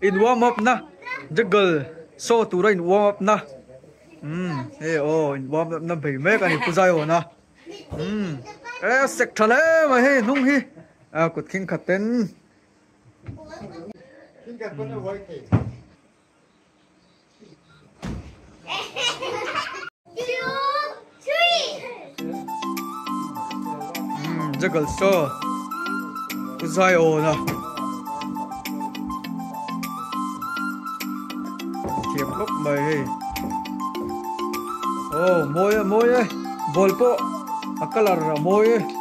In warm up na juggle show tura in warm up na umm hei aw in warm up na bei mek ani pu Zaiawna umm e sek tha hle mai hei hnung hi a kut khing khat ten. Juggle show Pu Zaiawna thiam khawp mai hei aw mawi e mawi e ball pawh a colour a mawi e.